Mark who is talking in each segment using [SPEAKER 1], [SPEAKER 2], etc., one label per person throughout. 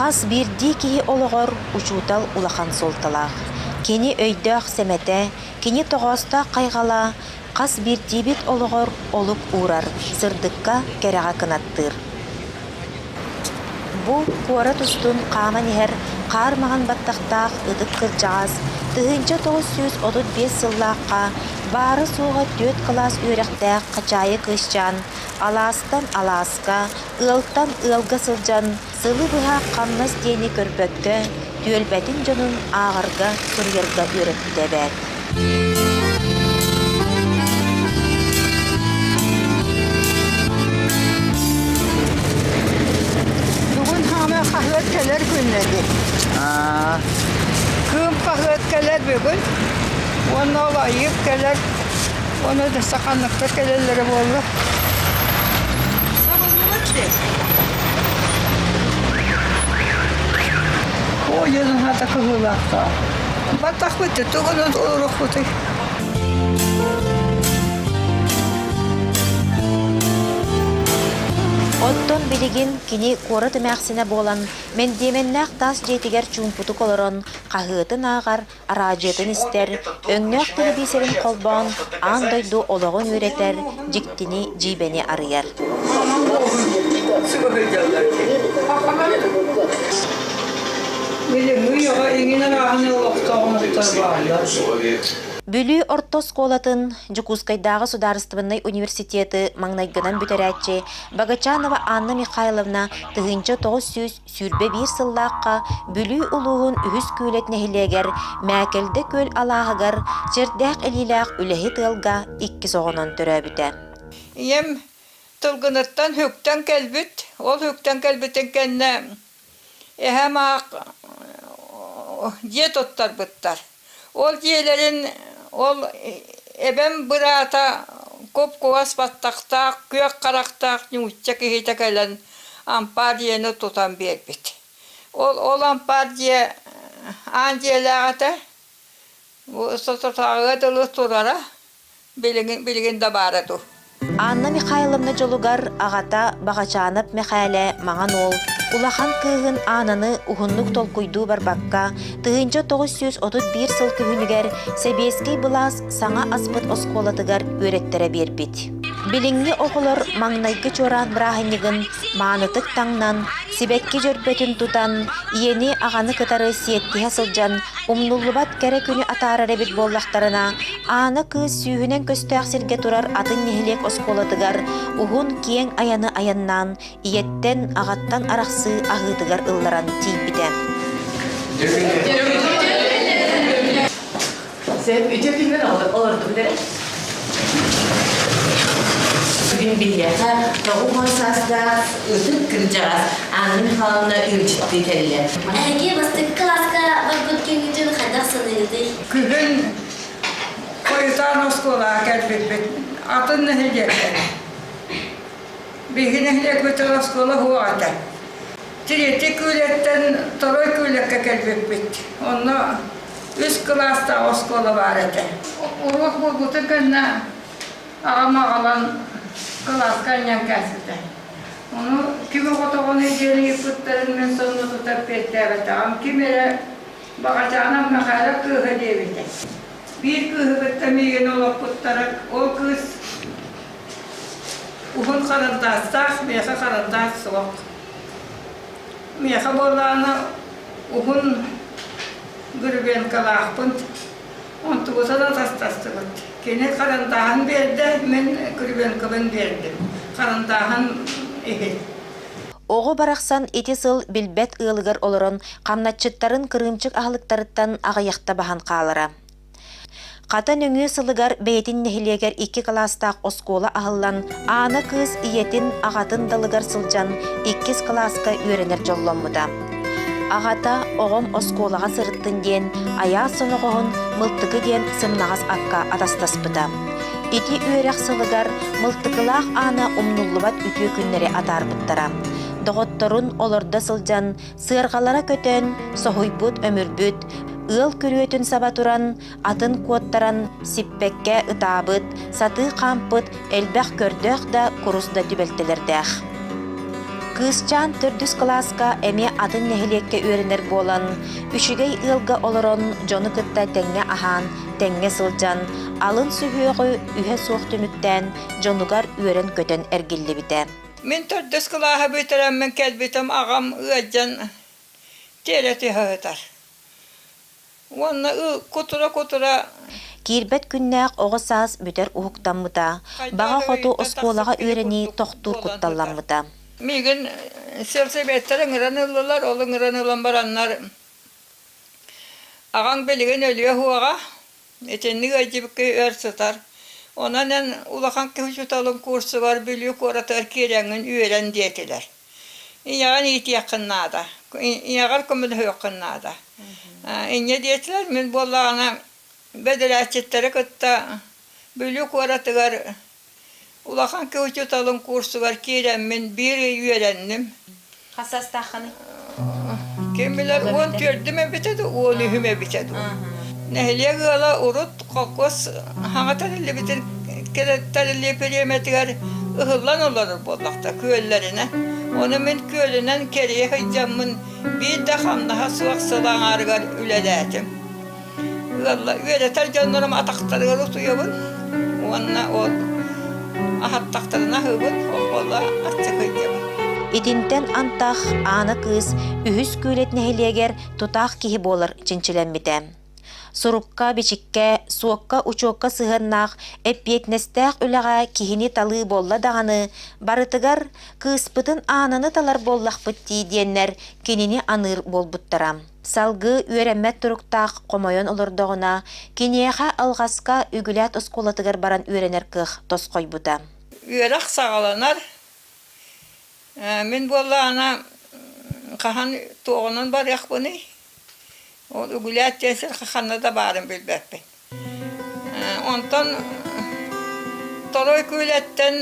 [SPEAKER 1] Хас биирдии киһи олоҕор учуутал улахан суолталаах. Кини өйдөөх сэмэтэ, кини тоҕоостоох хайҕала хас биирдиибит олоҕор олук уурар, сырдыкка, кэрэҕэ кынаттыыр. Бу куорат устун хааман иһэр хаар маҥан баттахтаах ытык кырдьаҕас 1935 сыллаахха баара-суоҕа түөрт кылаас үөрэхтээх хачаайы кыысчаан алаастан алааска, ыалтан ыалга сылдьан сылы быһа хамнас диэни көрбөккө, түөлбэтин дьонун ааҕарга, суруйарга үөрэппитэ эбээт.
[SPEAKER 2] Бүгүн хаама хаһыат кэлэр күннэри. Кыым хаһыат кэлэр бүгүн. Уонна ол айыып кэлэр. Уонна да саханныкка кэлэллэрэ буолла. Ой, кыһыылаахтаа. Баттахпыт тугунан олорохпутуй?
[SPEAKER 1] Оттон билигин кини куорат эмээхсинэ буолан, мэндиэмэннээх таас дьиэтигэр чуумпутук олорон, хаһыатын ааҕар, араадьыйатын истэр, өҥнөөх тэлэбиисэрин холбоон, аан дойду олоҕун үөрэтэр, дьиктини, дьиибэни арыйар. Бүлүү орто оскуолатын Дьокуускайдааҕы судаарыстыбаннай университеты маҥнайгынан бүтэрээччи Багачанова Анна Михайловна 1921 сыллаахха Бүлүү улууһун Үһүс Күүлэт нэһилиэгэр Мээкэлдэ күөл алааһыгар чэрдээх илиилээх үлэһит ыалга иккис оҕонон төрөөбүтэ.
[SPEAKER 2] Ийэм Тылгыныттан үктэн кэлбит, ол үктэн кэлбитин кэннэ эһэм аах дьиэ туттарбыттар. Ол дьиэлэрин ол эбэм быраата куп-кугас баттахтаах, күөх харахтаах ньуучча киһитэ кэлэн ампаар дьиэни тутан биэрбит. Ол ол ампаар дьиэ аан дьиэлээх этэ. Бу соторутааҕыга дылы турара. Билигин, билигин да баара дуу.
[SPEAKER 1] Анна Михайловна дьолугар аҕата Баҕачаанап Мэхээлэ Маҥан уол улахан кыыһын Аананы уһуннук толкуйдуу барбакка, 1931 сыл күһүнүгэр сэбиэскэй былаас саҥа аспыт оскуолатыгар үөрэттэрэ биэрбит. Билиҥҥи оҕолор маҥнайгы чуораан бырааһынньыгын маанытык таҥнан, сибэкки дьөрбөтүн тутан, ийэни, аҕаны кытары сиэттиһэ сылдьан умнуллубат кэрэ күнү атаарар эбит буоллахтарына, Аана кыыс сүүһүнэн көстөөх сиргэ турар атын нэһилиэк оскуолатыгар уһун киэҥ айаны айаннаан, ийэттэн, аҕаттан арахсыы аһыытыгар ылларан тиийбитэ.
[SPEAKER 3] Сен үтүө күнүн олордубут эрэ. Бүгүн биһиэхэ 90 саастаах ытык кырдьаҕас Анна Михайловна ыалдьыттыы кэллэ.
[SPEAKER 4] Эһиги бастакы кылааска барбыт күҥҥүтүн хайдах саныыгытый?
[SPEAKER 2] Күһүн хойутаан оскуолаҕа кэлбиппит. Атын нэһилиэктэн. Биһиги нэһилиэкпитигэр оскуола суох этэ. Третий күүлэттэн второй күүлэккэ кэлбиппит. Онно үс кылаастаах оскуола баар этэ. Уруок буолбутун кэннэ аҕам аҕалан кылааска анньан кээспитэ. Ону ким оҕотоҕунуй диэн ыйыппыттарын мин сонно тута эппиэттээбэтэҕим. Ким эрэ Баҕачаанап Мэхээлэ кыыһа диэбитэ. Биир кыыһы кытта миигин олоппуттара. Ол кыыс уһун харандаастаах, миэхэ харандаас суох. Миэхэ буоллаҕына уһун гребенкалаахпын. Онтубутун атастастыбыт. Кини харандааһын биэрдэ, мин гребенкабын биэрдим. Харандааһын иһин.
[SPEAKER 1] Оҕо барахсан ити сыл билбэт ыалыгар олорон хамначчыттарын кырыымчык аһылыктарыттан аҕыйахта баһан хаалара. Хата нөҥүө сылыгар бэйэтин нэһилиэгэр икки кылаастаах оскуола аһыллан, Аана кыыс ийэтин, аҕатын далыгар сылдьан иккис кылааска үөрэнэр дьолломмута. Аҕата оҕом оскуолаҕа сырыттын диэн айаас соноҕоһун Мылтыкы диэн сымнаҕас акка атастаспыта. Ити үөрэх сылыгар Мылтыкылаах Аана умнуллубат үтүө күннэри атаарбыттара. Доҕотторун олордо сылдьан, сыарҕалара көтөн, соһуйбут-өмүрбүт, ыал күрүөтүн саба туран, атын куоттаран, сиппэккэ ытаабыт, сатыы хаампыт элбэх көрдөөх да курус да түбэлтэлэрдээх. Кыысчаан төрдүс кылааска эмиэ атын нэһилиэккэ үөрэнэр буолан, үчүгэй ыалга олорон дьону кытта тэҥҥэ аһаан, тэҥҥэ сылдьан, алын сүһүөҕү үһэ суох түмүктээн, дьонугар үөрэн-көтөн эргиллибитэ.
[SPEAKER 2] Мин төрдүс кылааһы бүтэрэммин кэлбитим аҕам ыалдьан тиэрэ түһэ сытар. Уонна кутура-кутура
[SPEAKER 1] Киирбэт күннээх оҕо саас бүтэр уһуктаммыта, баҕа хоту оскуолаҕа үөрэнии тохтуур кутталламмыта.
[SPEAKER 2] Миигин сельсоветтэр ыҥыран ыллылар, ол ыҥыран ылан бараннар аҕаҥ билигин өлүө суоҕа, итинник ыалдьыбыкка өр сытар. Онон эн улахан киһи учууталын курсугар Бүлүү куоратыгар киирэҥҥин үөрэн диэтилэр. Ийэҕин иитиэххин наада, ийэҕэр көмөлөһүөххүн наада. Инньэ диэтилэр, мин буоллаҕына бэдэрээччиттэри кытта Бүлүү куоратыгар улахан киһи учууталын курсугар киирэммин биир ый үөрэнним.
[SPEAKER 1] Хас саастааххыный?
[SPEAKER 2] Ким билэр 14-үм эбитэ дуу, 13-үм эбитэ дуу. Нэһилиэк ыала урут холкуос хаҥа тэриллибитин тэриллии бириэмэтигэр ыһыллан олорор буоллахта күөллэринэн. Ону мин күөлүнэн кэрийэ сылдьаммын биир да хамнаһа суох сыл аҥаарыгар үлэлээтим. Ыалла үөрэтэр дьоннорум атахтарыгар утуйабын уонна ол аһаттахтарына аһыыбын, ол буолла аччык сылдьабын.
[SPEAKER 1] Итинтэн антах Аана кыыс үһүс Күүлэт нэһилиэгэр тутаах киһи буолар чинчилэммитэ. Сурукка-бичиккэ, суокка-учуокка сыһыаннаах эппиэтинэстээх үлэҕэ киһини талыы буолла даҕаны, барытыгар кыыспытын Аананы талар буоллахпыт дии диэннэр кинини аныыр буолбуттара. Салгыы үөрэммэт туруктаах хомойон олордоҕуна, киниэхэ алҕаска Үгүлээт оскуолатыгар баран үөрэнэр кыах тосхойбута.
[SPEAKER 2] Үөрэх саҕаланар. Мин буоллаҕына хаһан туоҕунан барыахпыный? Ол Үгүлээт диэн сир ханна да баарын билбэппин. Онтон Торуой Күүлэттэн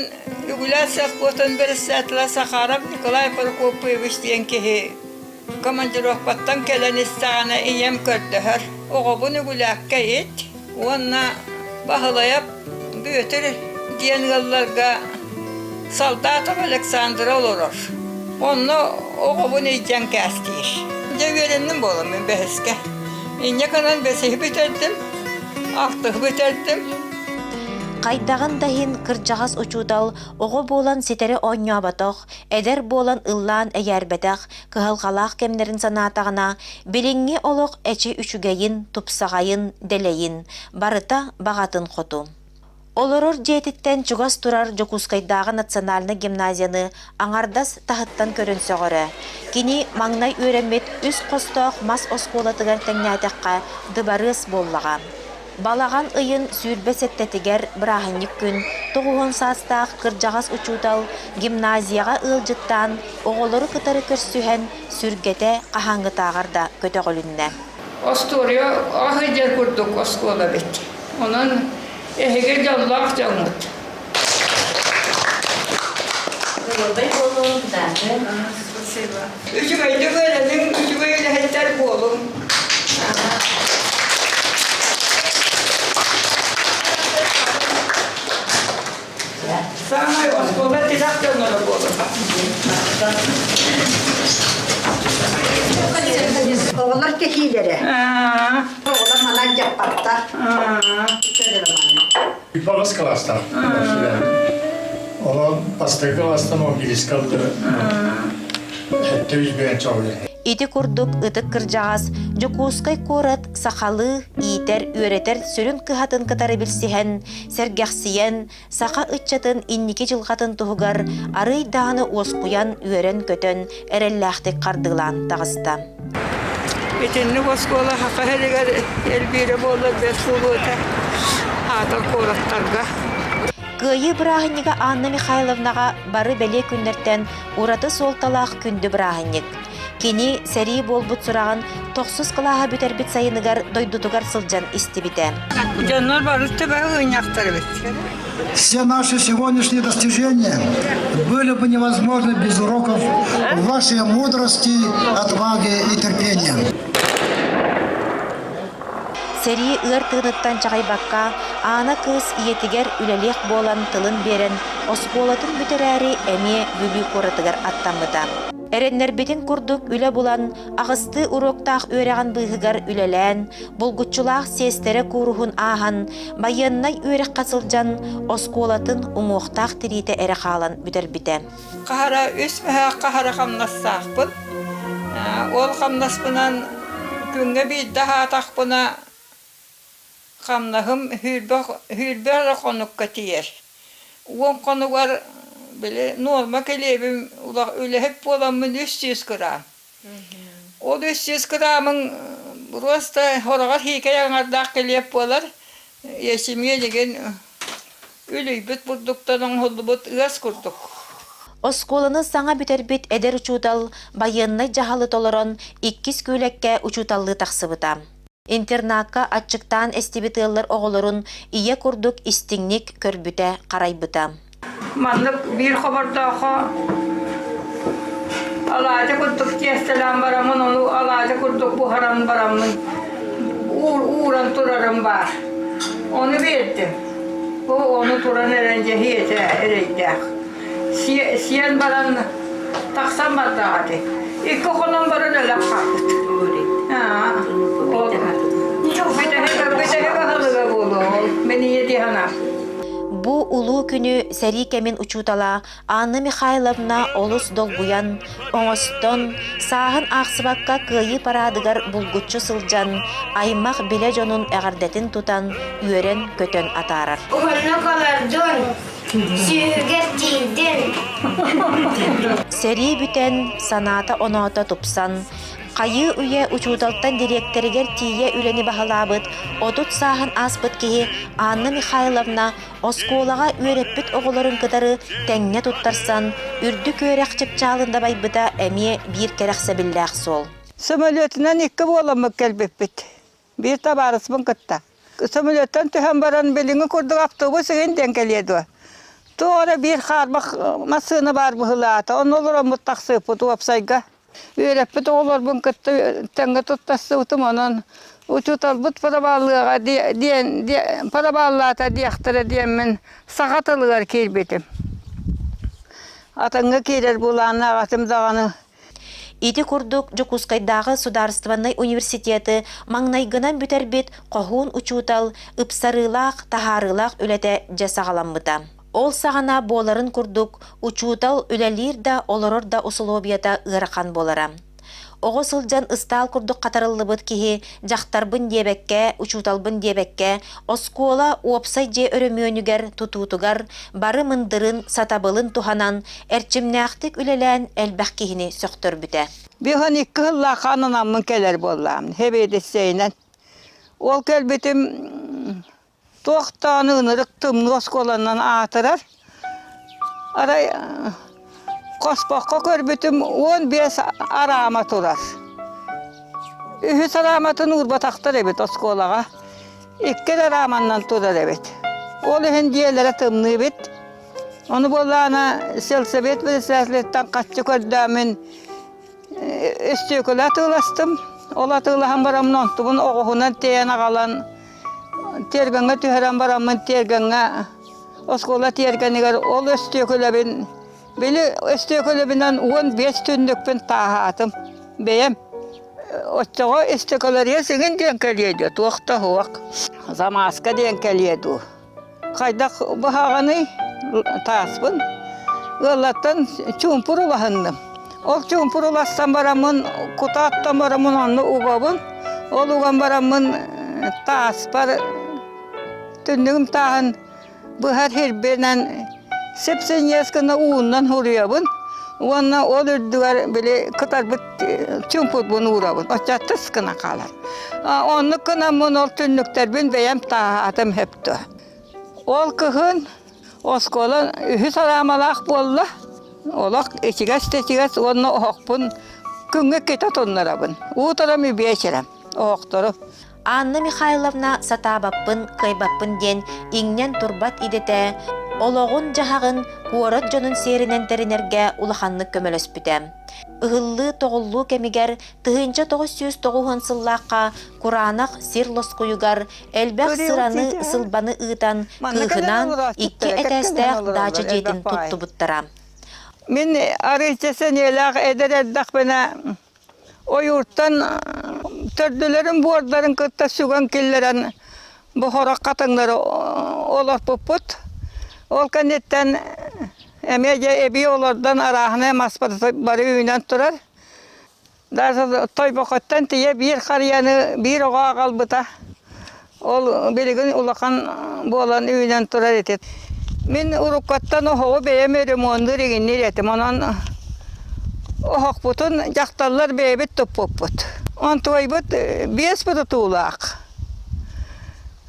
[SPEAKER 2] Үгүлээт совхозун председателэ Сахаров Николай Прокопьевич диэн киһи командировкаттан кэлэн истэҕинэ ийэм көрдөһөр, оҕобун Үгүлээккэ ит уонна Баһылайап Бүөтүр диэн ыалларга Солдатов Александра олорор. Онно оҕобун илдьэн кээстиир. Дьэ үөрэнним буолан мин бэһискэ. Инньэ гынан бэсиһи бүтэрдим, алтыһы бүтэрдим.
[SPEAKER 1] Хайдаҕын да иһин кырдьаҕас учуутал оҕо буолан ситэри оонньооботох, эдэр буолан ыллаан эйээрбэтэх кыһалҕалаах кэмнэрин санаатаҕына, билиҥҥи олох эчи үчүгэйин, тупсаҕайын, дэлэйин, барыта баҕатын хоту. Олорор дьиэтиттэн чугас турар Дьокуускайдааҕы национальнай гимназияны аҥардас таһыттан көрөн сөҕөрө. Кини маҥнай үөрэммит үс хостоох мас оскуолатыгар тэҥнээтэххэ, дыбарыас буоллаҕа. Балаҕан ыйын 27-тигэр бырааһынньык күн 90 саастаах кырдьаҕас учуутал гимназияҕа ыалдьыттаан, оҕолору кытары көрсүһэн, сүргэтэ хаһааҥҥытааҕар да көтөҕүлүннэ.
[SPEAKER 2] Остуоруйа аһыйдьар курдук оскуола эбит. Онон эһиги дьоллоох дьоҥҥут.
[SPEAKER 3] Доруобай буолуҥ, кытаатыҥ.
[SPEAKER 2] Спасибо. Үчүгэйдик үөрэниҥ, үчүгэй үлэһиттэр буолуҥ. Саамай оскуола тирэх дьонноро буолуҥ.
[SPEAKER 5] Оҕолор кэһиилэрэ. Оҕолор манан дьаппаттар.
[SPEAKER 6] Үпаҕыс класстаах. Онон бастакы класстан английскай Сэттэ үс бэйэн чоҕуйа.
[SPEAKER 1] Ити курдук ытык кырдьаҕас Дьокуускай куорат сахалыы иитэр-үөрэтэр сүрүн кыһатын кытары билсиһэн, сэргэхсийэн, саха ыччатын инники дьылҕатын туһугар арыый даҕаны уоскуйан, үөрэн-көтөн, эрэллээхтик хардыылаан таҕыста.
[SPEAKER 2] Итинник оскуола Саха сиригэр элбиирэ буоллар бэрт буолуо этэ, аатар куораттарга.
[SPEAKER 1] Кыайыы бырааһынньыга Анна Михайловнаҕа бары бэлиэ күннэртэн ураты суолталаах күндү бырааһынньык. Кини сэрии буолбут сураҕын тохсус кылааһы бүтэрбит сайыныгар дойдутугар сылдьан истибитэ.
[SPEAKER 2] Дьоннор бары төбө ыынньахтар эбит.
[SPEAKER 7] Все наши сегодняшние достижения были бы невозможны без уроков вашей мудрости, отваги и терпения.
[SPEAKER 1] Сэрии ыар тыыныттан чаҕыйбакка, Аана кыыс ийэтигэр үлэлиэх буолан тылын биэрэн, оскуолатын бүтэрээри эмиэ Бүлүү куоратыгар аттаммыта. Эрэннэрбитин курдук үлэ булан, аҕыстыы уруоктаах үөрэҕин быыһыгар үлэлээн, булгуччулаах сиэстэрэ кууруһун ааһан, байыаннай үөрэххэ сылдьан, оскуолатын уҥуохтаах тириитэ эрэ хаалан бүтэрбитэ.
[SPEAKER 2] Хаһара үс мөһөөх хаһара хамнастаахпын. Ол хамнаспынан күҥҥэ биирдэ аһаатахпына хамнаһым 20 эрэ хонукка тиийэр. Уон хонугар били нуорма килиэбим үлэһит буоламмын 300 грамм. Ол 300 граммын просто хороҕор хиикэй аҥардаах килиэп буолар. Ячмень игин үлүйбүт бурдуктан оҥоһуллубут ыас курдук.
[SPEAKER 1] Оскуоланы саҥа бүтэрбит эдэр учуутал байыаннай дьаһалы толорон иккис күүлэккэ учууталлыы тахсыбыта. Интернакка аччыктаан эстибит ыаллар оҕолорун ийэ курдук истиҥник көрбүтэ-харайбыта.
[SPEAKER 2] Маннык биир хобордооххо алаадьы курдук тиэстэлээн бараммын, ону алаадьы курдук буһаран бараммын ууран турарым баар. Ону биэрдим. Бу ону туран эрэн дьэһиэтэ эрэйдээх. Сиэн баран тахсан бардаҕа ити. Икки хонон баран өлөх хаалбыт. Бүтэһик аһылыга буолуо ол. Мин ийэ дии санаам.
[SPEAKER 1] Бу улуу күнү сэрии кэмин учуутала Анна Михайловна олус долгуйан, оҥостон, сааһын аахсыбакка Кыайыы параадыгар булгуччу сылдьан, аймах билэ дьонун эҕэрдэтин тутан, үөрэн-көтөн атаарар.
[SPEAKER 4] Уһуннук олордун, сүүһүгэр тиийдин.
[SPEAKER 1] Сэрии бүтэн, санаата-оноото тупсан, Хайыы үйэ учууталтан дириэктэригэр тиийэ үлэни баһылаабыт 30 сааһын ааспыт киһи Анна Михайловна оскуолаҕа үөрэппит оҕолорун кытары тэҥҥэ туттарсан, үрдүк үөрэх чыпчаалын дабайбыта эмиэ биир кэрэхсэбиллээх суол.
[SPEAKER 2] Сөмөлүөтүнэн икки буоламмыт кэлбиппит. Биир табаарыспын кытта. Сөмөлүөттэн түһэн баран билиҥҥи курдук автобус игин диэн кэлиэ дуо? Туох эрэ биир хаарбах массыына баар быһыылаата. Онно олороммут тахсыыппыт уопсайга. Үөрэппит оҕолорбун кытта тэҥҥэ туттарсыбытым, онон учууталбыт парабааллыаҕа диэн парабааллаата диэхтэрэ диэммин саха тылыгар киирбитим. Атыҥҥа киирэр былааннаах этим даҕаны.
[SPEAKER 1] Ити курдук Дьокуускайдааҕы судаарыстыбаннай университеты маҥнайгынан бүтэрбит хоһуун учуутал ыпсарыылаах, таһаарыылаах үлэтэ дьэ саҕаламмыта. Ол саҕана буоларын курдук, учуутал үлэлиир да, олорор да усулуобуйата ыарахан буолара. Оҕо сылдьан ыстаал курдук хатарыллыбыт киһи дьахтарбын диэбэккэ, учууталбын диэбэккэ, оскуола уопсай дьиэ өрөмүөнүгэр, тутуутугар бары мындырын, сатабылын туһанан, эрчимнээхтик үлэлээн элбэх киһини сөхтөрбүтэ.
[SPEAKER 2] Биһан икки сыллаахха ананаммын кэлэр буоллаам, сэбиэдиссэйинэн. Ол кэлбитим Туох даҕаны ынырык тымныы оскуоланан аатырар. Арай хоспоххо көрбүтүм 15 араама турар. Үһүс арааматын уурбатахтар эбит оскуолаҕа. Икки эрэ арааманнан турар эбит. Ол иһин дьиэлэрэ тымныы эбит. Ону буоллаҕына сельсовет председателиттэн хаччы көрдөөммүн Өстүөкүлэ атыыластым. Ол атыылаһан бараммын онтубун оҕуһунан тиэйэн аҕалан тиэргэҥҥэ түһэрэн бараммын тиэргэҥҥэ оскуола тиэргэнигэр ол өстүөкүлэбин били өстүөкүлэбинэн 15 түннүкпүн тааһаатым бэйэм. Оччоҕо өстүөкүлэрийэ сигин диэн кэлиэ дуо туох да суох. Замаска диэн кэлиэ дуу. Хайдах быһаҕаный тааспын ыаллартан чуумпур улаһынным. Ол чуумпур улассан бараммын кутааттан бараммын онно угабын. Ол уган бараммын тааспар түннүгүм тааһын быһар сирбинэн сип-синньиэс гына ууннан суруйабын уонна ол үрдүгэр били кытарбыт чуумпурбун уурабын. Оччо тыс гына хаалар. Оннук гынаммын ол түннүктэрбин бэйэм тааһаатым сөптө. Ол кыһын оскуола үһүс араамалаах буолла. Олох ичигэс да ичигэс уонна оһохпун күҥҥэ иккитэ туннарабын. Уутарам үбиэчэрэм оһохтору.
[SPEAKER 1] Анна Михайловна сатаабаппын, кыайбаппын диэн иҥнэн турбат идэтэ олоҕун-дьаһаҕын куорат дьонун сиэринэн тэринэргэ улаханнык көмөлөспүтэ. Ыһыллыы-тоҕуллуу кэмигэр 1990 сыллаахха кураанах сир лоскуйугар элбэх сыраны, сылбаны ыытан
[SPEAKER 2] Манна кэлэн
[SPEAKER 1] кыыһынаан икки
[SPEAKER 2] олорооччуттара, кэккэлэһэн
[SPEAKER 1] этээстээх
[SPEAKER 2] олороллор
[SPEAKER 1] даача дьиэтин
[SPEAKER 2] элбэх баҕайы.
[SPEAKER 1] туттубуттара.
[SPEAKER 2] Мин арыычча сэниэлээх эдэр эрдэхпинэ ойууртан төрдүлэрин буордарын кытта сүгэн киллэрэн бу хорох хатыҥнары олорпуппут. Ол кэнниттэн эмиэ дьэ эбии олордон арааһынай мас бары үүнэн турар. Даже Тойбохоттон тиийэ биир харыйаны биир оҕо аҕалбыта. Ол билигин улахан буолан үүнэн турар ити. Мин уруккаттан оһоҕу бэйэм ремоннуур иҥинниир этим. Онон оһохпутун дьахталлар бэйэбит туппуппут. Онтуойбут биэс бутутуулаах.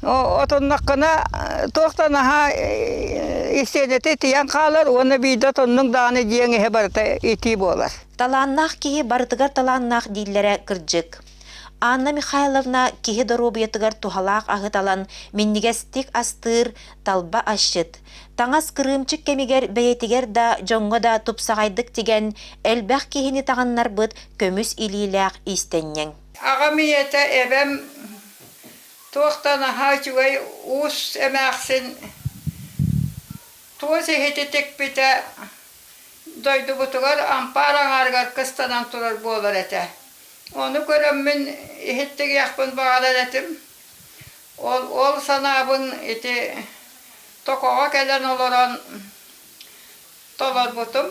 [SPEAKER 2] Отонноххуна туох да наһаа истиэнэтэ итийэн хаалар уонна биирдэ отоннуҥ даҕаны дьиэҥ иһэ барыта итии буолар.
[SPEAKER 1] Талааннаах киһи барытыгар талааннаах дииллэрэ кырдьык. Анна Михайловна киһи доруобуйатыгар туһалаах аһы талан минньигэстик астыыр талба асчыт. Таҥас кырыымчык кэмигэр бэйэтигэр да, дьоҥҥо да тупсаҕайдык тигэн, элбэх киһини таҕыннарбыт көмүс илиилээх иистэнньэҥ.
[SPEAKER 2] Аҕам ийэтэ эбэм туох да наһаа үчүгэй уус эмээхсин туос иһити тикпитэ Дойдубутугар ампаар аҥаарыгар кыстанан турар буолар этэ. Ону көрөммүн иһиттигиэхпин баҕарар этим. Ол, ол санаабын ити Токоҕо кэлэн олорон толорбутум.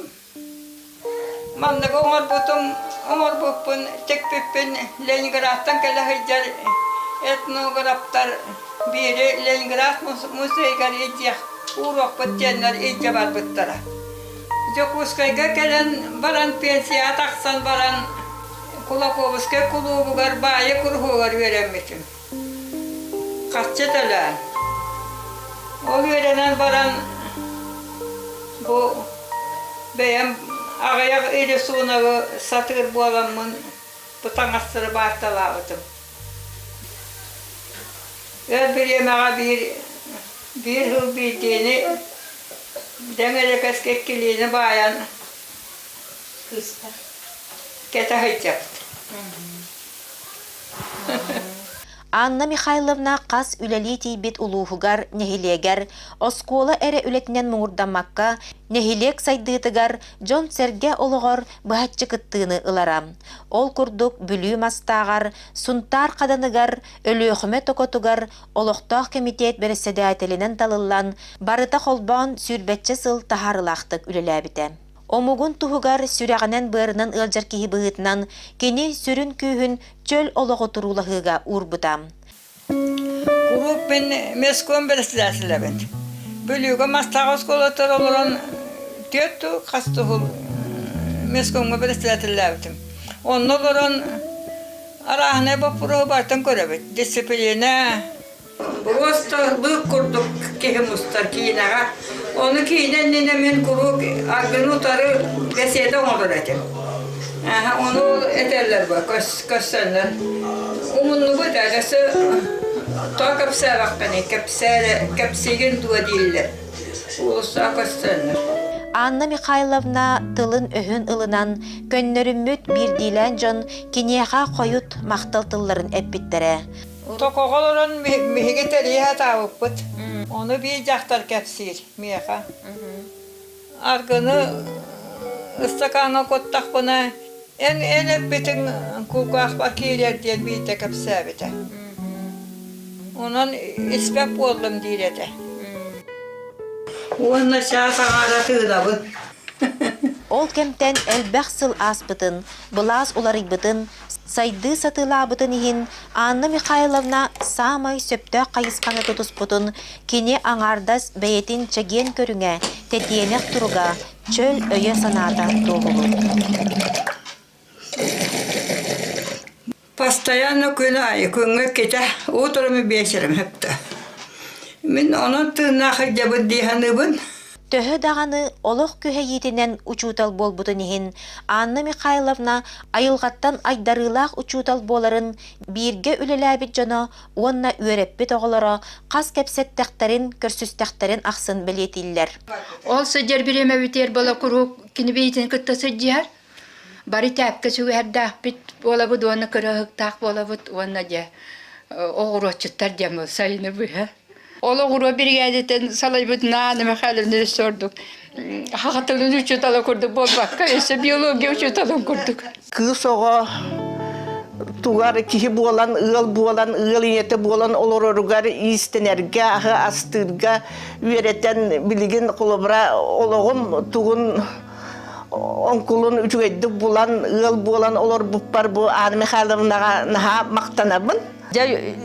[SPEAKER 2] Манныгы оҥорбутум, оҥорбуппун, тикпиппин Ленинградтан кэлэ сылдьар этнографтар биири Ленинград музейыгар илдьиэх ууруохпут диэннэр илдьэ барбыттара. Дьокуускайга кэлэн баран пенсияҕа тахсан баран Кулаковскай кулуубугар баайа куруһуогар үөрэммитим. Харчы төлөөн. Ол үөрэнэн баран бу бэйэм аҕыйах рисуногы сатыыр буоламмын бу таҥастары баарталаабытым. Өр бириэмэҕэ биир биир сыл биирдиини дэҥ эрэкэскэ иккилиини баайан кэтэ сылдьабыт.
[SPEAKER 1] Анна Михайловна хас үлэлии тиийбит улууһугар, нэһилиэгэр оскуола эрэ үлэтинэн муҥурдаммакка, нэһилиэк сайдыытыгар, дьон-сэргэ олоҕор быһаччы кыттыыны ылара. Ол курдук Бүлүү Мастааҕар, Сунтаар Хаданыгар, Өлүөхүмэ Токотугар олохтоох кэмитиэт бэрэссэдээтэлинэн талыллан, барыта холбоон сүүрбэччэ сыл таһаарыылаахтык үлэлээбитэ. Омугун туһугар сүрэҕинэн-быарынан ыалдьар киһи быһыытынан кини сүрүн күүһүн чөл олоҕу туруулаһыыга уурбута.
[SPEAKER 2] Куруук мин местком бэрэссэдээтэлэбин. Бүлүүгэ Мастаах оскуолатыгар олорон түөрт хас туһул месткомҥа бэрэссэдээтэллээбитим. Онно олорон арааһынай боппуруоһу барытын көрөбүт. Дисциплина, Просто лыык курдук киһи мустар киинэҕэ. Ону киинэ иннинэ мин куруук аргыны утары бэсиэдэ оҥорор этим. Ону этэллэр бу көрсөннөр. Умуннубут ээ, өссө тоҕо кэпсээбэххиний, кэпсээ кэпсиигин дуо дииллэр. Уулуссаҕа көрсөннөр.
[SPEAKER 1] Анна Михайловна тылын-өһүн ылынан, көннөрүммүт биирдиилээн дьон киниэхэ хойут махтал тылларын эппиттэрэ.
[SPEAKER 2] Токоҕо олорон биһиги тэрийэ сатаабыппыт. Ону биир дьахтар кэпсиир миэхэ. Аргыны ыстакааҥҥа куттахпына, эн эн эппитиҥ кулгаахпар киирэр диэн биирдэ кэпсээбитэ. Онон испэт буоллум диир этэ. Уонна чаас аҥаара тыынабын.
[SPEAKER 1] Ол кэмтэн элбэх сыл ааспытын, былаас уларыйбытын, сайдыы сатыылаабытын иһин Анна Михайловна саамай сөптөөх хайысханы тутуспутун кини аҥаардас бэйэтин чэгиэн көрүҥэ, тэтиэнэх туруга, чөл өйө-санаата туоһулуур.
[SPEAKER 2] Постоянно күн аайы күҥҥэ иккитэ утром и вечером сөптө. Мин онон тыыннаах сылдьабын дии саныыбын.
[SPEAKER 1] Төһө даҕаны олох күһэйиитинэн учуутал буолбутун иһин, Анна Михайловна айылҕаттан айдарыылаах учуутал буоларын бииргэ үлэлээбит дьоно уонна үөрэппит оҕолоро хас кэпсэттэхтэрин, көрсүстэхтэрин ахсын бэлиэтииллэр.
[SPEAKER 8] Ол сылдьар бириэмэбитигэр буола куруук кини бэйэтин кытта сылдьыһар. Бары тээпкэ сүгэһэрдээхпит буолабыт уонна кыраһыктаах буолабыт уонна дьэ оҕуруотчуттар диэн сайыны быһа. Ол оҕуруо биригээдэтин салайбыт Наана Михайловна өссө ордук саха тылын учуутала курдук буолбакка, өссө биология учууталын курдук.
[SPEAKER 9] Кыыс оҕо тугар киһи буолан, ыал буолан, ыал ийэтэ буолан олороругар иистэнэргэ, аһы астыырга үөрэтэн билигин холобура олоҕум тугун оҥкулун үчүгэйдик булан, ыал буолан олорбуппар бу Анна Михайловнаҕа наһаа махтанабын.
[SPEAKER 10] Дьэ,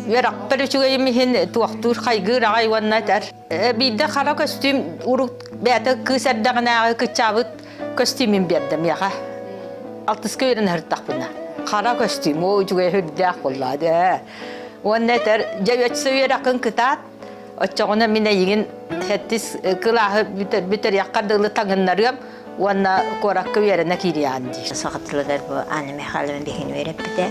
[SPEAKER 10] үөрэхпэр үчүгэйим иһин туохтуур хайгыыр аҕай уонна этэр. Биирдэ хара көстүүм урут бэйэтэ кыыс эрдэҕинээҕи кыччаабыт көстүүмүн биэрдэ миэхэ. Алтыска үөрэнэ сырыттахпына. Хара көстүүм, оо үчүгэй үрдээх буоллаа дээ. Уонна этэр, дьэ өссө үөрэххин кытаат, оччоҕуна мин эйигин сэттис кылааһы бүтэриэххэр дылы таҥыннарыам уонна куоракка үөрэнэ киириэҕин диир.
[SPEAKER 11] Саха тылыгар бу Анна Михайловна биһигини үөрэппитэ.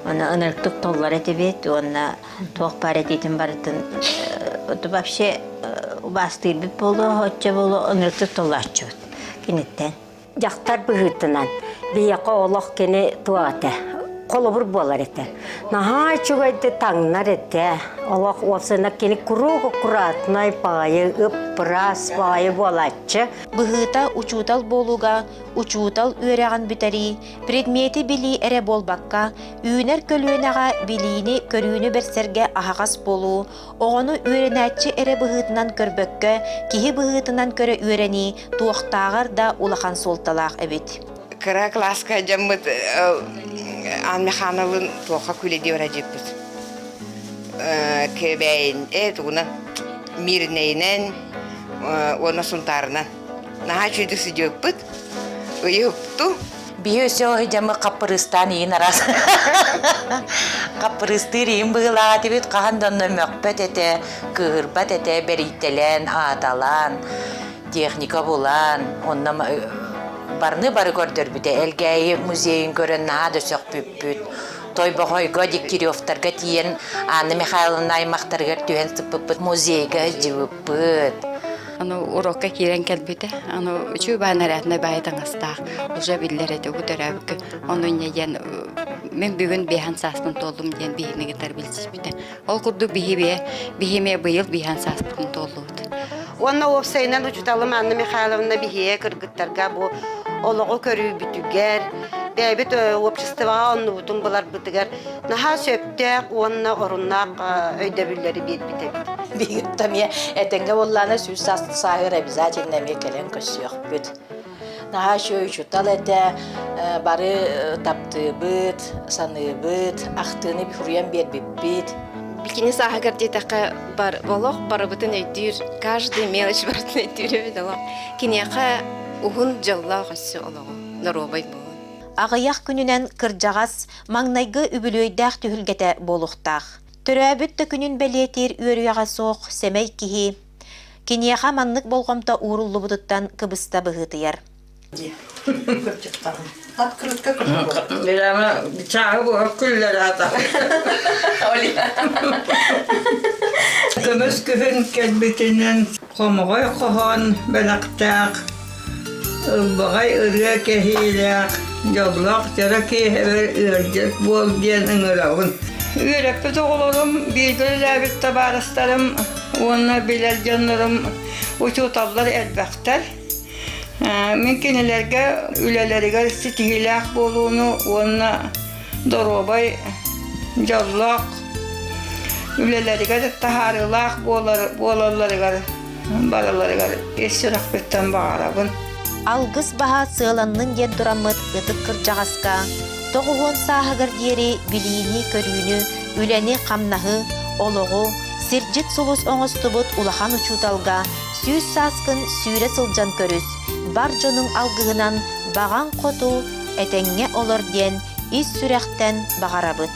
[SPEAKER 11] Уонна ынырыктык толлор этибит уонна туох баар этиитин барытын вообще убаастыырбыт буолуо, оччо буолуо ынырыктык толлооччубут киниттэн.
[SPEAKER 12] Дьахтар быһыытынан биһиэхэ олох кини туох этэ холобур буолар этэ. Наһаа үчүгэйдик таҥнар этэ. Олох уопсайынан кини куруук аккуратнай баҕайы, ып-ыраас баҕайы буолааччы.
[SPEAKER 1] Быһыыта учуутал буолууга учуутал үөрэҕин бүтэрии, предмети билии эрэ буолбакка, үүнэр көлүөнэҕэ билиини-көрүүнү бэрсэргэ аһаҕас буолуу, оҕону үөрэнээччи эрэ быһыытынан көрбөккө, киһи быһыытынан көрө үөрэнии туохтааҕар да улахан суолталаах эбит.
[SPEAKER 13] Кыра кылааска дьоммут Аан Михайловын туохха күлэ диэбэр дьиппит. Кэбэйин, э тугунан Мирнэйинэн уонна Сунтаарынан. Наһаа үчүгэйдик сидьыппыт, ыйыпту.
[SPEAKER 14] Биһи өссө дьамы хаппырыыстаан иин араас хаппырыыстыыр иин быһыылаах этибит хаһан да онно мөхпөт этэ, кыыһырбат этэ, бэрийтэлээн, ааталаан, техника булан, онно барыны бары көрдөрбүтэ. Элгээйи музейын көрөн наһаа да сөхпүппүт. Тойбохойго Дегтяревтарга тиийэн Анна Михайловна аймахтарыгар түһэн сыппыппыт музейга сылдьыбыппыт.
[SPEAKER 8] Аны урокка киирэн кэлбитэ. Аны үчүгэй баай наряднай баай таҥастаах уже биллэр этэ бу төрөөбүккэ. Ону инньэ диэн мин бүгүн биэһэн сааспын туоллум диэн биһини кытары билсибитэ. Ол курдук биһи бэйэ биһи эмиэ быйыл биэһэн сааспытын туоллубут.
[SPEAKER 5] Уонна уопсайынан учууталым Анна Михайловна биһиэ кыргыттарга бу олоҕу көрүүбүтүгэр, бэйэбит обществоҕа оннубутун буларбытыгар наһаа сөптөөх уонна оруннаах өйдөбүллэри биэрбит эбит.
[SPEAKER 15] Биһигит эмиэ этэҥҥэ буоллаҕына сүүс сааһыгар обязательно эмиэ кэлэн көрсүөхпүт. Наһаа үчүгэй учуутал этэ, бары таптыыбыт, саныыбыт, ахтыыны суруйан биэрбиппит.
[SPEAKER 16] Бикини сааһыгар диэтэххэ бар олох барыбытын өйдүүр, каждый мелочь барытын өйдүүр эбит олох. Киниэхэ уһун дьоллоох өссө олоҕу, доруобай буолун.
[SPEAKER 1] Аҕыйах күнүнэн кырдьаҕас маҥнайгы үбүлүөйдээх түһүлгэтэ буолуохтаах. Төрөөбүт да күнүн бэлиэтиир үөрүйэҕэ суох сэмэй киһи Киниэхэ маннык болҕомто ууруллубутуттан кыбыста быһыытыйар.
[SPEAKER 2] Прямо чааһы буһа күллэр аата. Көмүс күһүн кэлбитинэн хомоҕой хоһоон бэлэхтээх, ылбаҕай ырыа кэһиилээх, дьоллоох дьоро киэһэбэр ыалдьыт буол диэн ыҥырабын. Үөрэппит оҕолорум, бииргэ үлэлээбит табаарыстарым уонна билэр дьоннорум учууталлар элбэхтэр. Мин кинилэргэ үлэлэригэр ситиһиилээх буолууну уонна доруобай, дьоллоох үлэлэригэр таһаарыылаах буолар буолалларыгар барыларыгар ис сүрэхпиттэн баҕарабын.
[SPEAKER 1] Алгыс баһа сыаланнын диэн тураммыт ытык кырдьаҕаска 90 сааһыгар диэри билиини-көрүүнү, үлэни-хамнаһы, олоҕу, сирдьит сулус оҥостубут улахан учууталга 100 сааскын сүүрэ сылдьан көрүс, бар дьонуҥ алгыһынан баҕаҥ хоту, этэҥҥэ олор диэн ис сүрэхтэн баҕарабыт.